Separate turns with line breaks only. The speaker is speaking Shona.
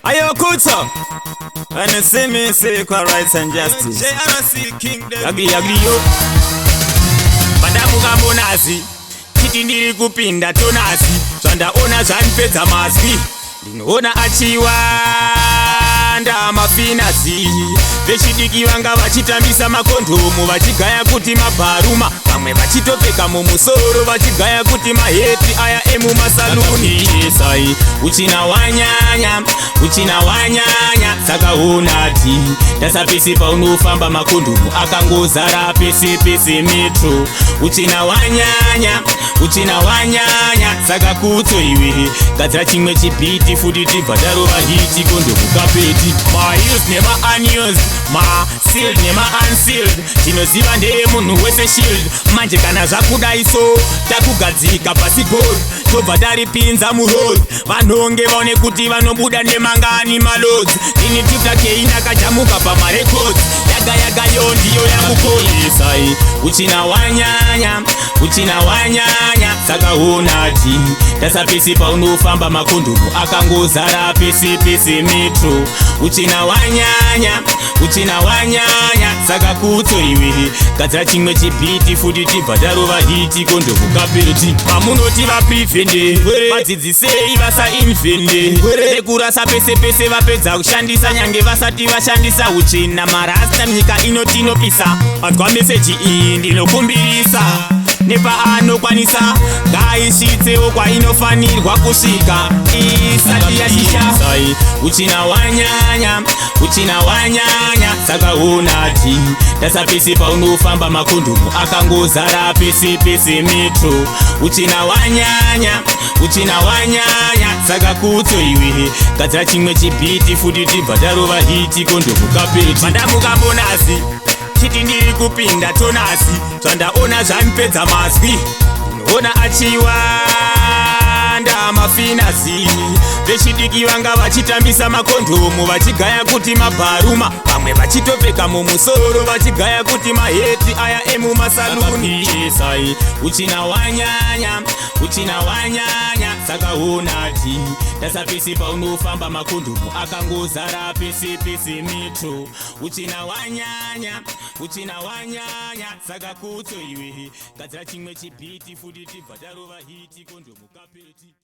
Ayo Kuto. When you see me, say equal rights and justice.
JRC King David.
Yagri yagri yo. Pandamuka monasi. Chiti ndiri kupinda tonasi. Zvandaona zvanipedza mazwi. Ndinoona achiwanda mafinasi. Vechidiki vanga vachitambisa makondomu vachigaya kuti mabharuma, vamwe vachitopfeka mumusoro vachigaya kuti maheti aya emumasaluni. Sai uchina wanyanya, uchina wanyanya, saka unati tasapisi paunofamba makondomu akangozara pese pese metro. Uchina wanyanya, uchina wanyanya, saka kutso iwe gadzira chimwe chibhiti futi tibva tarova hit kondomu kapeti. Maused nemaunused, masealed nemaunsealed, tinoziva ndeye munhu wese shield. Manje kana zvakudai so takugadzika pasi gold, tobva taripinza muroad, vanhonge vaone kuti vanobuda nemangani maloads. Ini Tiflakei ndakajamuka pamarecords, yaga yaga yo ndiyo yangu kodisai. Uchina wanyanya, uchina wanyanya, saka unati tasapisi paunofamba makondomu akangozara pese pese metro. Uchina wanyanya, uchina wanyanya, saka kutso iwe gadzira chimwe chibhiti futi tibva tarova hit kondomu kapeti. Pamunoti vaprevente, vadzidzisei vasainvente nekurasa pese pese vapedza kushandisa, nyange vasati vashandisa uchina marasta. Nyika ino tinopisa. Anzwa meseji iyi, ndinokumbirisa nepaanokwanisa ngaisvitsewo kwainofanirwa kusvika isati yashisha. Uchina wanyanya, uchina wanyanya, saka unati tasapisi paunofamba makondomu akangozara pese pese metro. Uchina wanyanya, uchina wanyanya, saka kutso iwe gadzira chimwe chibhiti futi tibva tarova hit kondomu kapeti. Pandamuka monasi, chiti ndiri kupinda tonasi, zvandaona zvanipedza mazwi. Ndinoona achiwanda mafinasi. Vechidiki vanga vachitambisa makondomu vachigaya kuti mabharuma, vamwe vachitopfeka mumusoro vachigaya kuti maheti aya emumasaluni. Sai uchina wanyanya, uchina wanyanya, saka unati tasapisi paunofamba makondomu akangozara pese pese metro. Uchina wanyanya, uchina wanyanya, saka kutso iwe gadzira chimwe chibhiti futi tibva tarova hit kondomu kapeti.